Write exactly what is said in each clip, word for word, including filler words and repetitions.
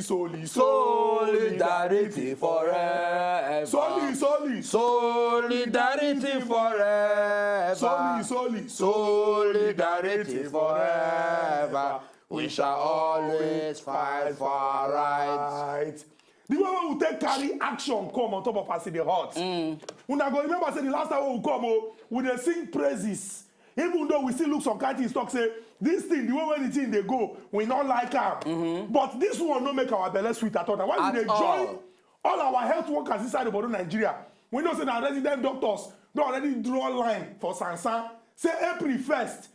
Solidarity forever. Solidarity forever. Solidarity forever. We shall always fight for our rights. The way we take carry action come on top of us in the heart. Mm. Una go remember say the last time we come, oh, we dey sing praises. Even though we still look some kind things, talk say this thing, the way when the thing they go, we not like am. Mm-hmm. But this one no make our belly sweet at all. Now, why we dey join all our health workers inside the Nigeria? We know say na resident doctors don already draw line for Sansan. Say April first,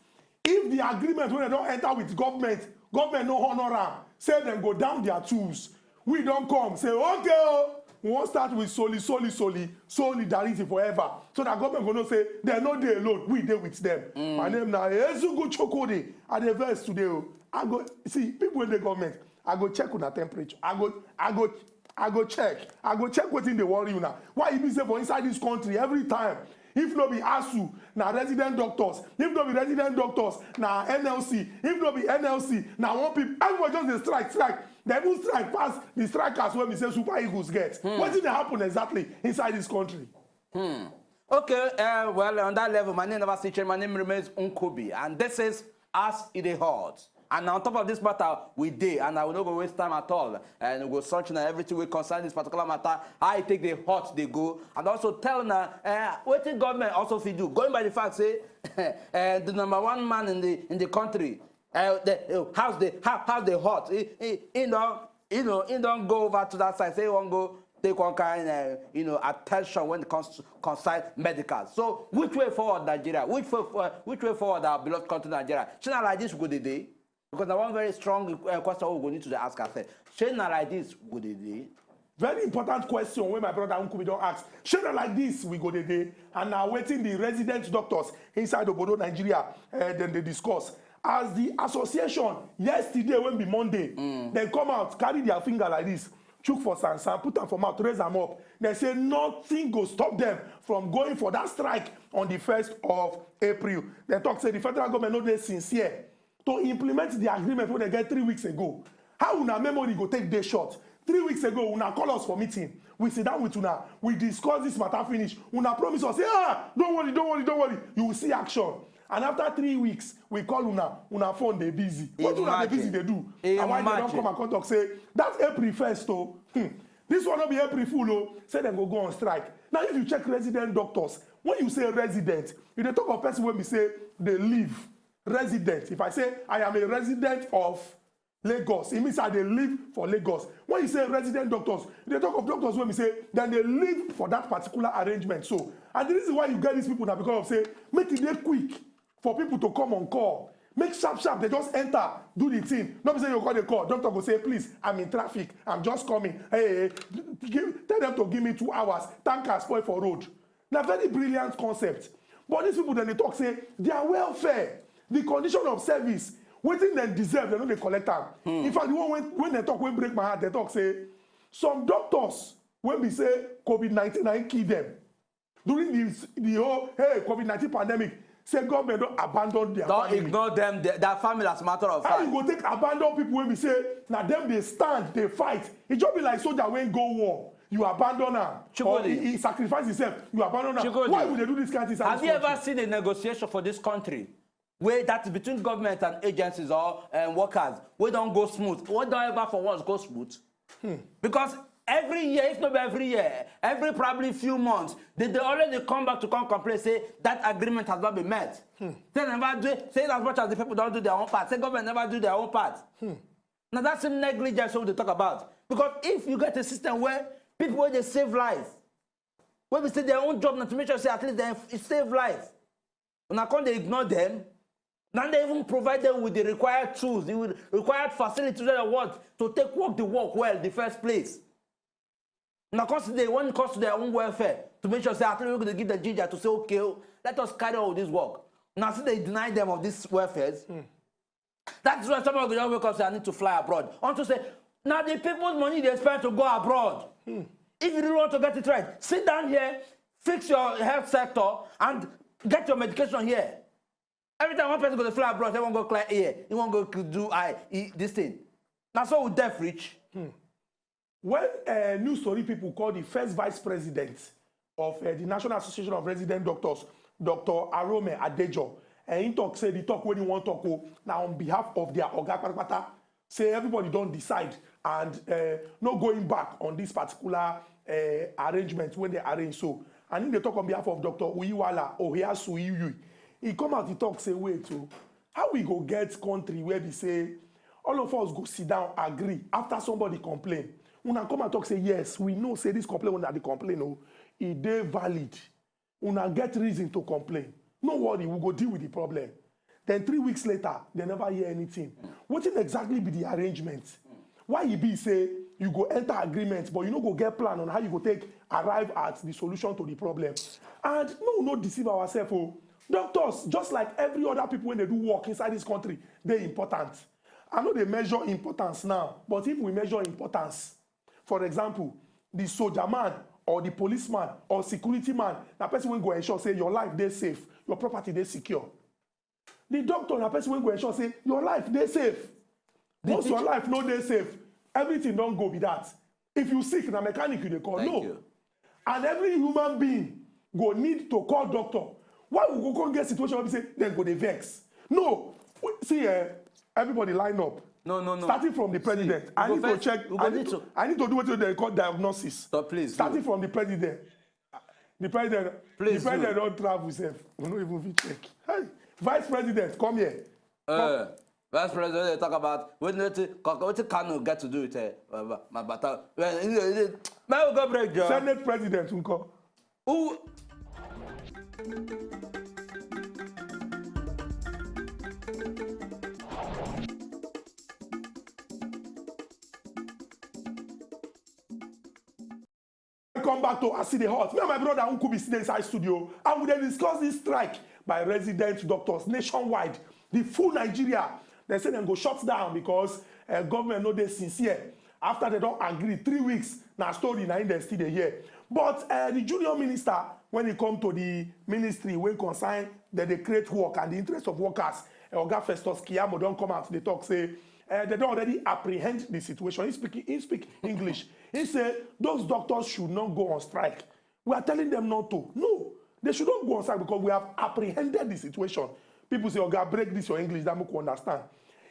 if the agreement when they don't enter with government, government no honor am, say them go down their tools. We don't come say, okay, oh, we won't start with soli, soli, soli, solidarity forever. So that government go know say they no dey alone. We dey with them. Mm. My name na Ezugu Chokode. I dey vex today, oh. I go see people in the government. I go check una temperature. I go, I go, I go check. I go check wetin dey worry una. Why e be say for inside this country every time, if no be asu, na resident doctors. If no be resident doctors, na N L C. If no be N L C, na one people. Everyone just dey strike, strike. They even strike pass the strikers wey be say Super Eagles get. Hmm. Wetin dey happen exactly inside this country? Hmm. Okay, uh, well, on that level, my name never see change. My name remains Nkubi, and this is As It Dey Hot. And on top of this matter, we dey, and I will not go waste time at all. And we go search na everything we concern this particular matter, how it take the hot they go, and also tell na uh, wetin government also fit do. Going by the fact say uh, the number one man in the in the country, uh, the uh, house the how, house the hot. He, he, he don you know he don go over to that side. Say he wan go take one kind uh, you know attention when it comes to concern medical. So which way forward Nigeria? Which way forward, which way forward our beloved country Nigeria? Shey na like this we go dey dey? Because na one very strong uh, question we go need to dey ask ourselves. Shey na like this we go dey dey? Very important question wey my brother Nkubi don ask. Shey na like this we go dey dey? And na wetin the resident doctors inside obodo Nigeria uh, dem dey discuss. As the association yesterday wey be Monday, mm. Dem come out, carry their finger like this, chook for sansan, put am for mouth, raise am up. Dem say nothing go stop them from going for that strike on the first of April. Dem talk say the federal government no dey sincere to implement the agreement wey dem get three weeks ago. How una memory go take dey short? Three weeks ago, una call us for meeting. We sit down with una, we discuss this matter finish. Una promise us, say, ah, don't worry, don't worry, don't worry. You will see action. And after three weeks, we call una, una phone dey busy. Wetin una dey busy dey do? Na why dem don come and come talk say that April first o, hmm, this one no be April fool o. Say dem go go on strike. Now if you check resident doctors, when you say resident, you dey talk of person wey be say dey live. Resident. If I say I am a resident of Lagos, e mean say I dey live for Lagos. When you say resident doctors, you dey talk of doctors wey be say dem dey live for that particular arrangement. So, and the reason why you get these people na because of say make e dey quick for people to come on call. Make sharp sharp, they just enter, do the thing. No be say you call the call, doctor go say, please, I'm in traffic, I'm just coming. Hey, give, tell them to give me two hours. Tanker spoil for road. Na very brilliant concept. But these people dem dey talk say their welfare, the condition of service, wetin dem deserve, dem no dey collect am. Hmm. In fact, the one when, when dem talk wey break my heart, dem talk say some doctors wey be say COVID nineteen na im kill them. During the, the whole, hey, COVID nineteen pandemic, say government don abandon their family. Don ignore them, their, their family as a matter of fact. How you go take abandon people wey be say na dem dey stand, dey fight? E just be like soldier wey go war. You abandon am. Or he, he sacrifice himself. You abandon am. Why we dey do this kind of thing? Have you ever seen a negotiation for this country? Wey that is between government and agencies or um, workers wey don go smooth, wey don ever for once go smooth. Hmm. Because every year, if not every year, every probably few months, they, they already come back to come complain say that agreement has not been met. Hmm. Say never do say as much as the people don't do their own part, say government never do their own part. Hmm. Now that's some negligence we dey talk about. Because if you get a system where people wey dey save life, wey be say their own job na to make sure say at least dem save life, una come dey ignore them. Now they even provide them with the required tools, the required facilities that they want to take work the work well in the first place. Now, cause they when it comes to their own welfare, to make sure say at least we give the ginger to say, okay, oh, let us carry all this work. Now, see, they deny them of these welfares. Hmm. That's why some of them wake up say, I need to fly abroad. Want to say, now the people's money they spend to go abroad. Hmm. If you really want to get it right, sit down here, fix your health sector, and get your medication here. Every time one person go to fly abroad, they won't go clear ear, he won't go do eye, he, this thing. Now so we deaf rich. When uh, news story people call the first vice president of uh, the National Association of Resident Doctors, Doctor Arome Adejo, and he talk say the talk when he want talk oh, now on behalf of their oga patapata, say everybody don't decide and uh, no going back on this particular uh, arrangement when they arrange so. And he dey talk on behalf of Doctor Uyiwala Ohiasu Iyui. He come out, he talk say, wait, oh, how we go get country where we say all of us go sit down, agree after somebody complain. Una come and talk say yes, we know say this complaint una dey complain oh, e dey valid. Una get reason to complain. No worry, we go deal with the problem. Then three weeks later, they never hear anything. Wetin exactly be the arrangement? Why e be say you go enter agreement but you no go get plan on how you go take arrive at the solution to the problem? And no, no deceive ourselves oh. Doctors, just like every other people when they do work inside this country, they important. I know they measure importance now, but if we measure importance, for example, the soldier man or the policeman or security man, na person wey go ensure say your life dey safe, your property dey secure. The doctor na person wey go ensure say your life dey safe. Once your life no dey safe, everything don go be that. If you sick, na mechanic you dey call. Thank no. You. And every human being go need to call doctor. Why we go come get situation wey be say dem go dey vex? No. See, eh, everybody line up. No, no, no. Starting from the president, see, I need to check. I need to, I need to do what they call diagnosis. Stop, please. Starting from the president. The president, please the president don't travel himself. We no even fit check. Hey, vice president, come here. Come. Uh, vice president, they talk about wetin wetin Kanu get to do with uh, my bata. Well, may we go break, Joe. Senate president, nko. Who? Come back to Aside Hot. Me and my brother Unkubi sit inside studio and we dey discuss this strike by resident doctors nationwide. The full Nigeria, they say dem go shut down because uh, government no dey sincere. After they don't agree, three weeks, na story na im dem still dey hear. But uh, the junior minister, when e come to the ministry wey concern dem dey create work and the interest of workers, uh, Oga Festus Kiyamo don come out dey talk say uh, they don already apprehend the situation. He speak, he speak English. He say those doctors should not go on strike. We are telling them not to. No, they should not go on strike because we have apprehended the situation. People say, Oga, break this your English, that make we understand.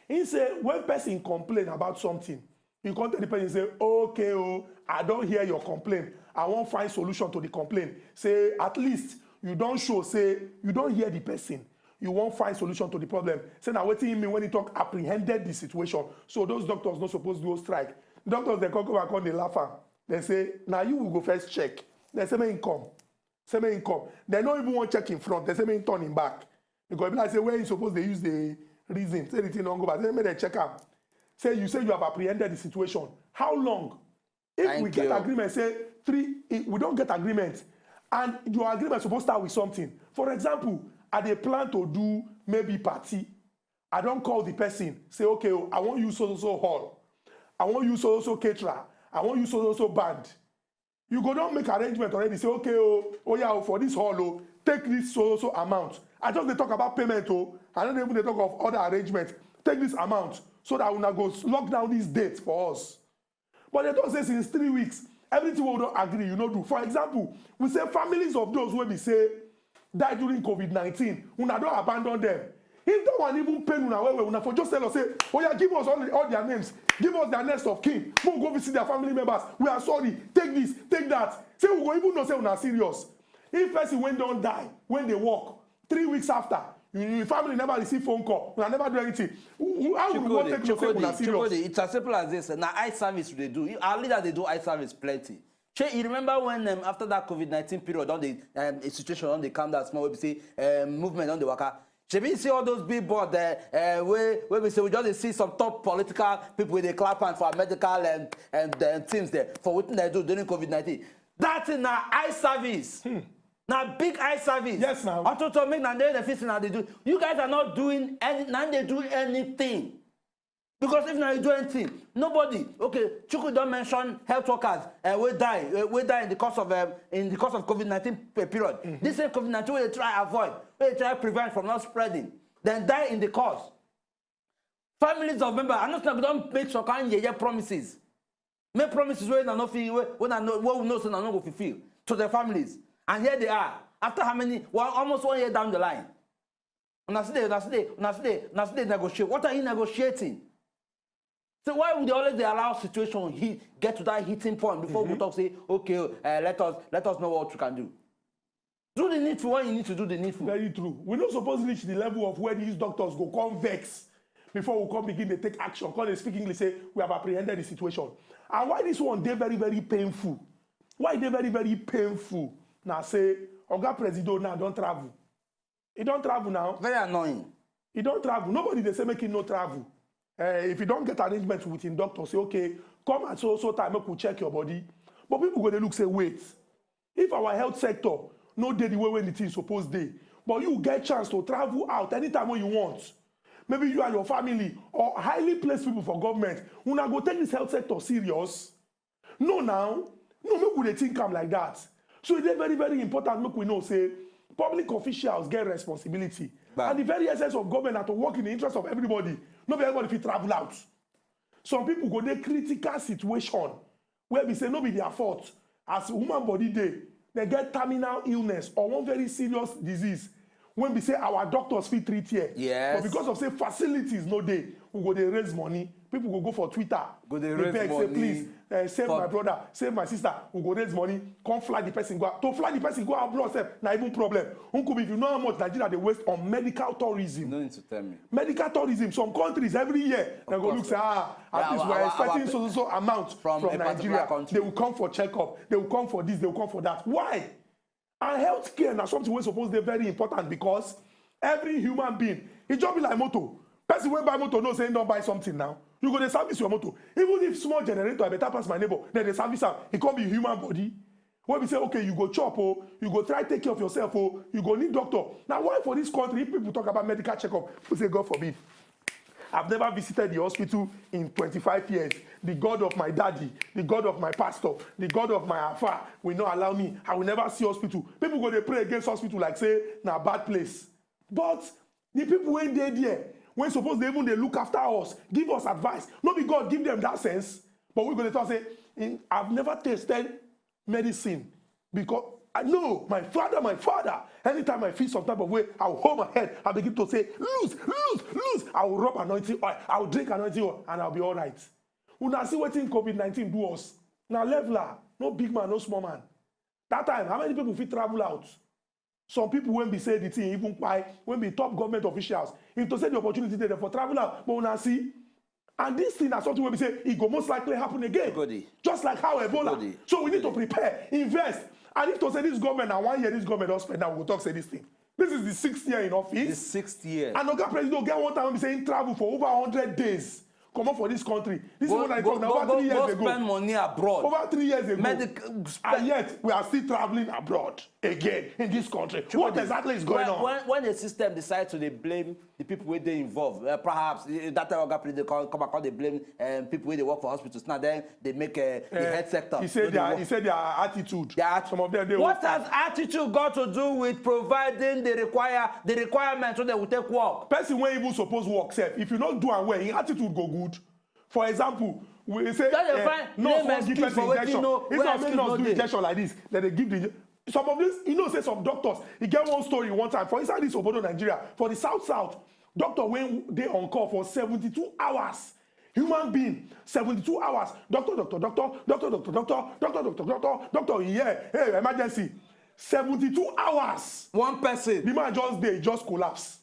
He say when person complain about something, you come tell the person say, okay oh, I don hear your complaint. I wan find solution to the complaint. Say at least you don show say you don hear the person. You wan find solution to the problem. Say na wetin he mean when he talk apprehended the situation. So those doctors no suppose go strike. Doctors dem come come and come dey laugh am. Dem say na you we go first check. Dem say make him come. Say make him come. Dem no even wan check him front. Dem say make him turn him back. Because e be like say where he suppose dey use the reason say the thing don go back. Say make dem check am. Say you say you have apprehended the situation. How long? If we get agreement say three, we don get agreement and your agreement suppose start with something. For example, I dey plan to do maybe party. I don call the person say okay oh, I wan use so so so hall. I wan use so so so caterer. I wan use so so so band. You go don make arrangement already say okay oh, oh yeah oh, for this hall oh, take this so so so amount. I just dey talk about payment oh, I no dey even dey talk of other arrangement. Take this amount so that una go lock down this date for us. But they don say since three weeks, everything wey we don agree you no do. For example, we say families of those wey be say die during covid nineteen, una don abandon them. If that one even pain una well well, una for just tell us say, oh yeah, give us all, the, all their names, give us their next of kin, make we go visit their family members. We are sorry, take this, take that. Say we go even know say una serious. If person wey don die when dey work, three weeks after, you, your family never receive phone call, una never do anything. How would we want take know say una serious? It's as simple as this. Na eye service we dey do. Our leaders dey do eye service plenty. Shey you remember when um, after that covid nineteen period, don dey um, situation don dey calm down small, wey be say um, movement don dey waka. Shebi you see all those billboard there uh, wey wey be say we just dey see some top political people wey dey clap hand for our medical um, um, um, teams there for wetin dem do during covid nineteen. That thing na eye service. Hmm. Na big eye service. Yes, now. Autotomic na dey the fit na dey do. You guys are not doing any, na dey do anything. Because if na you do anything, nobody. Okay, Chukwu don mention health workers uh, wey die, uh, wey die in the course of um, in the course of covid nineteen period. Mm-hmm. This same covid nineteen wey dey try avoid, wey dey try prevent from not spreading. Dem die in the cause. Families of members, I know say dem don make some kind yeye promises. Make promises wey una no fit, wey, wey una no, wey we know say una no go fulfill to their families. And here they are. After how many? Well, almost one year down the line. Una still dey, una still dey, una still dey, una still dey negotiate. What are you negotiating? So why would they always dey allow situation hit, get to that hitting point before we talk say, "Okay, uh, let us, let us know what we can do"? Do the needful when you need to do the needful. Very true. We no suppose reach the level of where these doctors go come vex before we come begin dey take action, come dey speak English say we have apprehended the situation. And why this one dey very, very painful? Why e dey very, very painful? Na say Oga Presido now don travel. He don travel now. Very annoying. He don travel. Nobody dey say make him no travel. Eh, if he don get arrangement with him doctor, say, "Okay, come at so so time, make we check your body." But people go dey look say, "Wait, if our health sector no dey the way wey the thing suppose dey, but you get chance to travel out anytime wey you want, maybe you and your family or highly placed people for government, una go take this health sector serious?" No now. No, make we dey think am like that. So e dey very, very important make we know say public officials get responsibility. And the very essence of government na to work in the interest of everybody. No be everybody fit travel out. Some people go dey critical situation wey be say no be their fault. As human body dey, dem get terminal illness or one very serious disease wey be say our doctors fit treat here. Yes. But because of say facilities no dey, we go dey raise money. People go go for Twitter, Go dey dey raise beg say, money "Please, eh, save for my brother, save my sister." We go raise money, come fly the person go out. To fly the person go abroad sef na even problem. Nkubi, if you know how much Nigeria dey waste on medical tourism. No need to tell me. Medical tourism, some countries every year, dem go course. Look say, "Ah, at Yeah, least our- we're our- expecting our- so, so, so amount From from, a particular Nigeria." Country. They will come for checkup, they will come for this, they will come for that. Why? And healthcare na something wey suppose dey very important because every human being, e just be like motor. Person wey buy motor know say he don buy something now. You go dey service your motor. Even if small generator, I better pass my neighbor, dem dey service am. E come be human body. Wey be say, okay, you go chop o, you go try take care of yourself o, you go need doctor. Na why for this country, if people talk about medical checkup, people say, "God forbid." I've never visited the hospital in twenty-five years. The God of my daddy, the God of my pastor, the God of my afa will not allow me. I will never see hospital. People go dey pray against hospital like say na bad place. But the people wey dey there, wey suppose dey even dey look after us, give us advice, no be God give them that sense? But we go dey talk say, "In- I've never tasted medicine because I know my father, my father, anytime I feel some type of way, I will hold my head, I begin to say, 'Loose, loose, loose.' I will rub anointing oil, I will drink anointing oil, and I'll be all right." Una see wetin COVID nineteen do us. Na leveler, no big man, no small man. That time, how many people fit travel out? Some people wey be say the thing even kpai, wey be top government officials, if to say the opportunity dey there for travel out, but una see. And this thing na something wey be say e go most likely happen again. Godi. Just like how Ebola. Godi. So we need to prepare, invest. And if to say this government, na one year this government don spend, now we go talk say this thing. This is the sixth year in office. The sixth year. And Oga Presido get one time wey be say he travel for over hundred days. Comot for this country. This Go- is what I go- talk now. go- Over go- three years go ago. Spend money abroad. Over three years ago. Medic- And yet, we are still traveling abroad again in this country. What exactly is going when, on? When, when a system decides to dey blame the people wey dey involved, uh, perhaps uh, that time Oga Presido come, come and come dey blame um, people wey dey work for hospitals. Now then they make uh, the Eh, health sector. He said no dey their, work. He said their attitude. Their atti- Some of them dey What old. Has attitude got to do with providing the require the requirement so they will take work? Person wey even suppose work sef, if you no do am well, him attitude go good. For example, we say Just dey eh, find nurse name wan give excuse person for wetin injection. no- If wey na make excuse nurse no do dey. Injection like this, dem dey give the inje- some of this, you know say some doctors, e get one story one time for inside this obodo Nigeria, for the south south, doctor wey dey on call for seventy-two hours, human being, seventy-two hours, doctor, doctor, doctor, doctor, doctor, doctor, doctor, doctor, doctor, doctor, yeah, hey, emergency, seventy-two hours. One person. The man just dey, just collapse.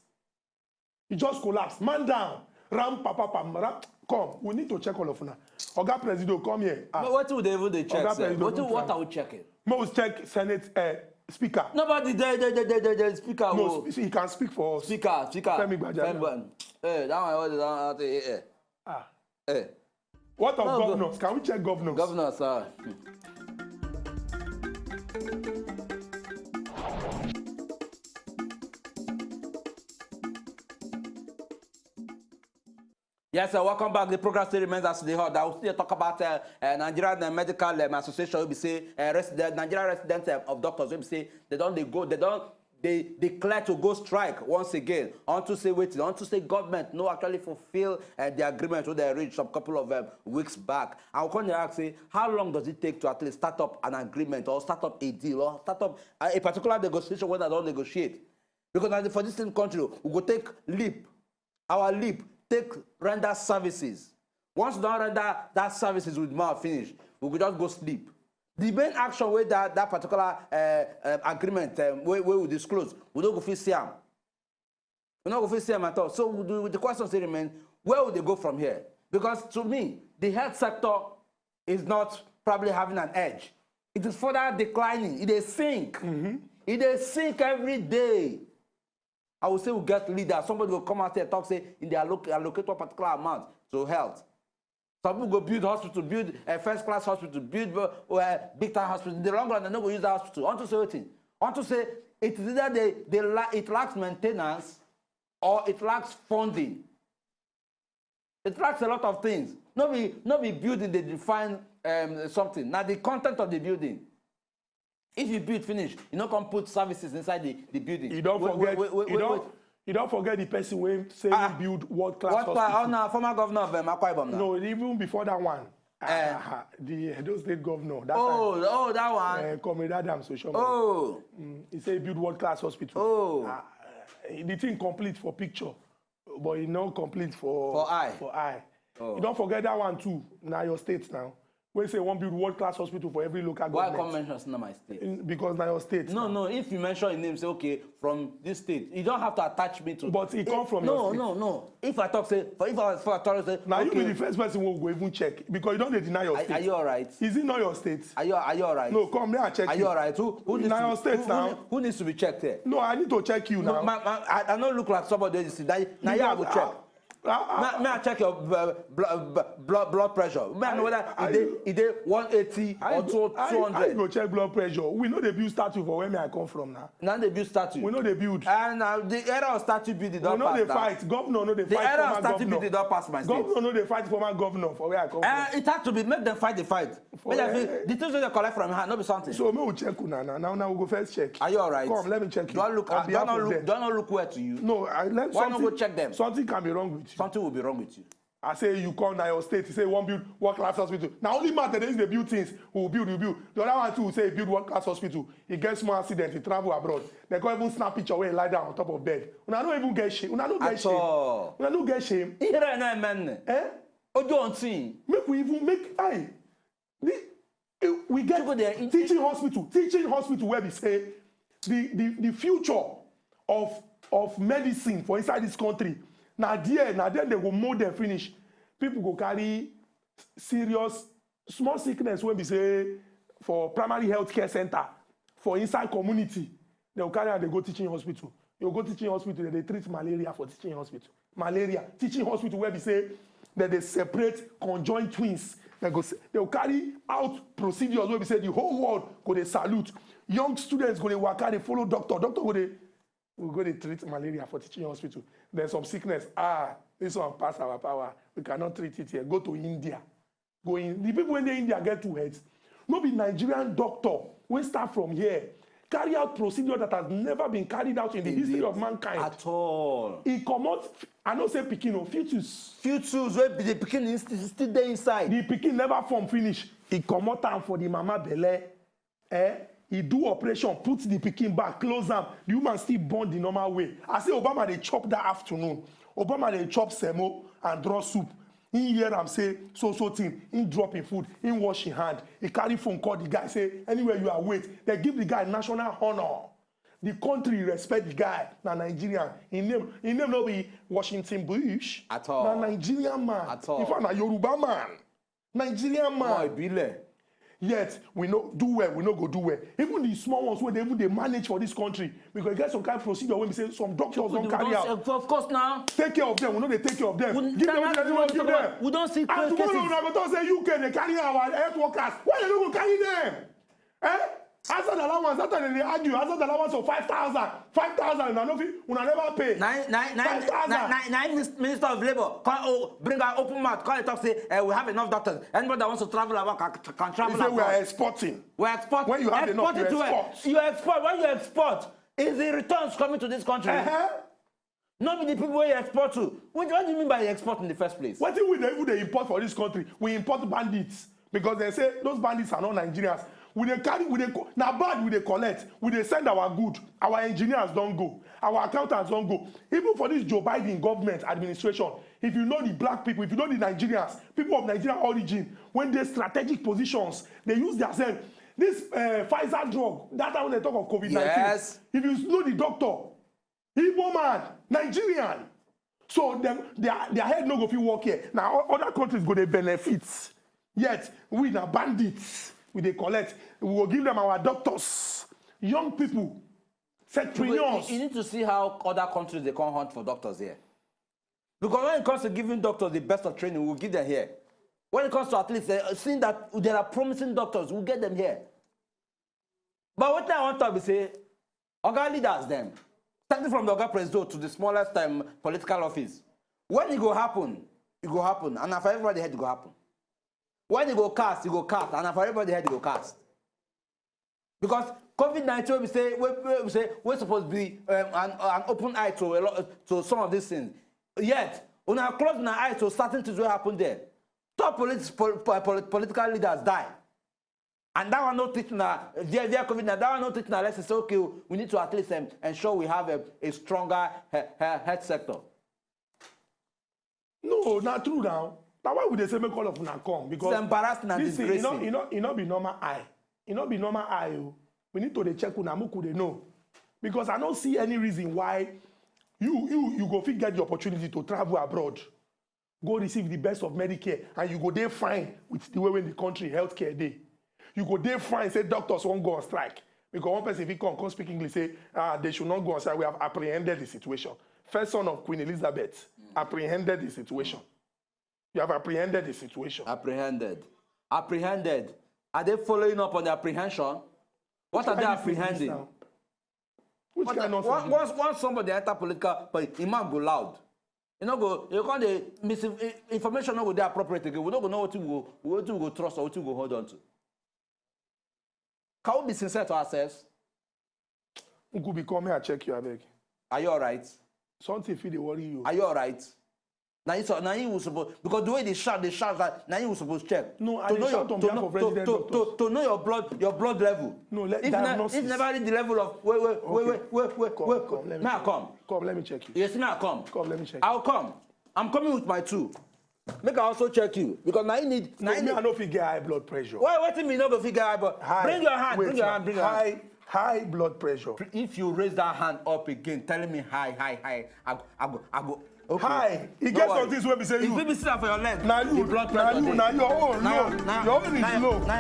He just collapse. Man down. Ram, papa, pam, ram. Come, we need to check all of una. Oga Presido, come here. Ah. But wetin we dey even dey check Oga sef? Presido, Wetin don't what try. Are we checking? Make we check Senate uh, speaker. Nobody dey dey dey dey dey dey speaker No, o. sp- he can speak for us. Speaker, speaker. Femi Gbajabiamila. Femi Gbajabiamila. Eh, that one wey dey don eh eh. Ah. Eh. What of No, go- governors? Can we check governors? Governor sir. Yes, sir. Welcome back. The program still remains as the hot. I will still talk about uh, uh, Nigerian uh, Medical um, Association. We say uh, resident, Nigerian residents uh, of doctors. We say they don't they go. They don't They declare to go strike once again. Unto say wetin? Unto say government no actually fulfill uh, the agreement wey they reached some couple of um, weeks back. And we come dey ask say, how long does it take to at least start up an agreement or start up a deal or start up a, a particular negotiation wey dem don negotiate? Because na for this same country, we go take leap, our leap, take render services. Once we don render that services with mouth finish, we go just go sleep. The main action wey that, that particular uh, uh, agreement um, wey, wey we disclose, we no go fit see am. We no go fit see am at all. So the, the question still remain, where would they go from here? Because to me, the health sector is not probably having an edge. It is further declining. It dey sink. Mm-hmm. It dey sink every day. I will say we get leaders. Somebody will come out here talk say in the alloc- allocate one particular amount to health. Some people go build hospital, build a first class hospital, build uh, uh, big time hospital. In the long run, they no go use that hospital. Unto say wetin? Unto say it is either they, they la- it lacks maintenance or it lacks funding. It lacks a lot of things. No be no be building dey define um, something. Na the content of the building. If you build finish, you no come put services inside the, the building. You don't Wait, forget. wait, wait, wait, you don't. wait. You don't forget the person wey say Ah. he build world class What pa? Oh, hospital. na former governor of um, Akwa Ibom now. No, even before that one. Eh. Ah, the Edo State governor. That Oh, time, oh, that one. uh, Comrade Adams Oshomo. Oh, Mm, he say he build world class hospital. oh. Ah, eh, the thing complete for picture, but e no complete for For eye. for eye. Oh. You don't forget that one too. Now your state now. When say one build world class hospital for every local Why government. come mention say na my state? In- because now your state. No, now. no. If you mention a name, say okay from this state. You don't have to attach me to. But he come from no, your state. no, no. If I talk say, for if I for I talk say, Now okay, you be the first person who go even check because you don't dey deny your are, state. are you all right? Is it not your state? Are you are you all right? No, come, may I check Are you. you all right? Who who needs Na to, your state who, who now. ne- who needs to be checked here? No, I need to check you No, now. my, my, I, I don't look like somebody you see. That, now you have to Because, check. ah, ah, ah, May, may I check your uh, blood, blood, blood pressure? May I know whether I- it dey it dey one eighty I or go- two I- I two hundred? go check blood pressure. We know they build statue for where me I come from now. Now they build statue. We know they build. And uh, the era of statue building We don't know pass they now. fight. Governor no they The fight era of former statue governor. building don't pass my state. Governor no they fight former governor for where I come Uh, from. it had to be make them fight the fight. For Make them where? feel, the things wey they collect from hand no be something. So me will check una now. Now now we go first check. Are you all right? Come, let me check you. Do I look? On Uh, do I behalf not of look? them. Do I not look well to you? No, I let Why not something. go check them? Something can be wrong with you. Something will be wrong with you. I say you come na your state, you say you wan build world class hospital. Na only man dey use dey build things, we will build, we build. The other one too say he build world class hospital. He get small accident, he travel abroad. They come even snap picture where he lie down on top of bed. Una no even get shame. Una no get At shame. all. Una no get shame. Here I know a man. Eh? Ojo on thing. Make we even make I. The, eh, we get People dey in- teaching hospital, teaching hospital where we say the the the future of of medicine for inside this country na there na there they go mold them finish. People go carry serious small sickness wey be say for primary health care center for inside community they go carry am dey go teaching hospital. You go teaching hospital, they dey treat malaria for teaching hospital. Malaria, teaching hospital where be say that they separate conjoined twins. They go, they go carry out procedures where be say the whole world go they salute. Young students go they work out, they follow doctor. Doctor go they we go they treat malaria for teaching hospital. Then some sickness, ah, this one pass our power. We cannot treat it here. Go to India. Going, the people in the India get two heads. No be Nigerian doctor wey start from here carry out procedure that has never been carried out in the history of mankind. At all. He comot, I no say pikin o, fetus. Fetus wey be the pikin is still, still dey inside. The pikin never form finish. He comot am for the mama belle. Eh? He do operation, put the pikin back, close am. The woman still born the normal way. I say Obama dey chop that afternoon. Obama dey chop semo and draw soup. He hear am say so so thing. He drop him food. He wash him hand. He carry phone call the guy say anywhere you are wait. They give the guy national honor. The country respect the guy. Na Nigerian. Him name, him name no be Washington Bush. At all. Na Nigerian man. At all. In fact, na Yoruba man. Nigerian man. Ọmọ ìbílẹ̀. Yet we no do well, we no go do well. Even the small ones wey dey even dey manage for this country, because e get some kind procedure wey be say some doctors don carry out. Of course now. Take care of them, we no dey take care of them. Give them wetin dem no give them. We don see cases. And tomorrow una go talk say U K dey carry our health workers. Why dem no go carry them? Eh? Hazard allowance, that time dem dey argue, hazard allowance of five thousand, five thousand, una no fit, una never pay. Na, na, na, Five thousand. na, na, na Minister of Labour come oh, bring out open mouth, come and talk say eh, we have enough doctors. Anybody that wants to travel abroad can, can travel abroad. He say we are exporting. We are exporting. When you have enough, you export. You export. When you export, Is the returns coming to this country? Uh-huh. Not be the people wey you export to. What, what do you mean by you export in the first place? Wetin we dey even dey import for this country? We import bandits because they say those bandits are not Nigerians. We dey carry, we dey co- na bad we dey collect. We dey send our good. Our engineers don go. Our accountants don go. Even for this Joe Biden government administration, if you know the black people, if you know the Nigerians, people of Nigerian origin, when they strategic positions, they use themselves. This uh, Pfizer drug, that time when they talk of COVID nineteen, Yes. If you know the doctor, Igbo man, Nigerian, so dem their their head no go fit work here. Na o- other countries go dey benefit. Yet we na bandits. We dey collect. We go give them our doctors, young people, You, entrepreneurs. you need to see how other countries dey come hunt for doctors here. Because when it comes to giving doctors the best of training, we'll give them here. When it comes to at least uh, seeing that there are promising doctors, we'll get them here. But what I want to be say, Oga leaders them, starting from the Oga Presido to the smallest time political office, when it go happen, it go happen, and na for everybody head it go happen. When it go cast, it go cast, and na for everybody head it go cast. Because COVID nineteen wey be say wey wey be say wey suppose be um, an an open eye to a lot to some of these things. Yet, una close una eye to certain things wey happen there. Top polit pol pol pol political leaders die. And that one no teach una via via COVID na that one no teach una lesson say okay o, we need to at least um, ensure we have a, a stronger he he health sector. No, na true now. Na why we dey say make all of una come because It's embarrassing and this thing, e no disgracing. e no e no be normal eye. E no be normal eye o. We need to dey check una make we dey know because I no see any reason why you you you go fit get the opportunity to travel abroad, go receive the best of Medicare, and you go dey fine with the way wey the country healthcare dey. You go dey fine say doctors wan go on strike because one person fit come come speak English say ah they should not go on strike, we have apprehended the situation. First son of Queen Elizabeth apprehended the situation. You have apprehended the situation. Apprehended. Apprehended. Are they following up on the apprehension? What are they Why you feel this apprehending? Now? Which What kind the- of once, once once somebody enter political, but im mouth go loud. You know, go you can't dey misinformation no go dey appropriate again. We no go know what we go what we go trust or what we go hold on to. Can we be sincere to ourselves? Nkubi, come here, I check you, abeg. Are you alright? Something fit dey worry you. Are you alright? Na you so- na you who suppose because the way they shout they shout that na you who suppose check. No, I To dey know shout your on to behalf know of to resident to doctors. To to know your blood your blood level. No, let If na diagnosis. If never reach the level of wait wait wait Okay. wait wait wait Come, wait come, let me now check. Come. Come, let me check you. You see now come. Come, let me check. I'll come. I'm coming with my two. Make I also check you because now you need now No, you me, need. I no fit get high blood pressure. Why wetin me no go fit get high blood? High, Bring your hand. wait, Bring your hand. Bring your hand. High, high blood pressure. If you raise that hand up again, telling me high, high, high, I go, I go, I go. Okay. High. E No get worry. some things wey be say If you. you be sit down for your leg, Na the you, blood na pressure you, dey. na your own Na low. your- na- Your own is na- low. na